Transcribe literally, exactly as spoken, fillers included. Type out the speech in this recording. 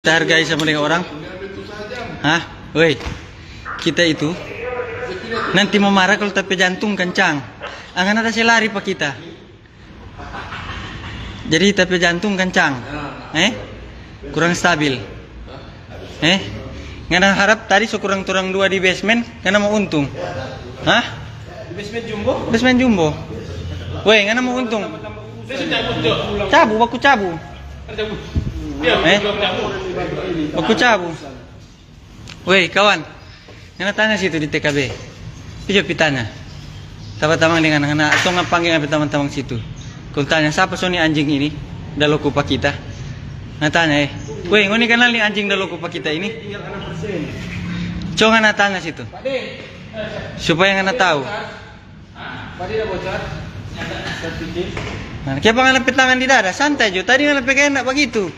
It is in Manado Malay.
Kita hargai sama dengan orang. Hah? Woi, kita itu nanti mau marah kalau tapi jantung kencang. Angan ada se lari pa kita. Jadi tapi jantung kencang. Eh? Kurang stabil. Eh? Ngana harap tadi so kurang turang dua di basement, ngana mau untung. Hah? Basement jumbo? Basement jumbo. Woi, ngana mau untung. Cabu, baku cabu. Eh? Baku cabu. Woi, kawan. Ngana tanya situ di T K B. Pi jo pi tanya. Tapa tamang dengan ngana, atau ngana pangge ngana pe tamang-tamang situ. Kong tanya, "Sapa so ni anjing ini da loko pa kita?" Ngana tanya, eh. Woi, ngoni kanal ni anjing da loko pa kita ini? Co ngana tanya situ. Supaya ngana tahu. Nah, kiapa ngana pe tangan di dada? Santai jo. Tadi ngana pe gaya nda bagitu.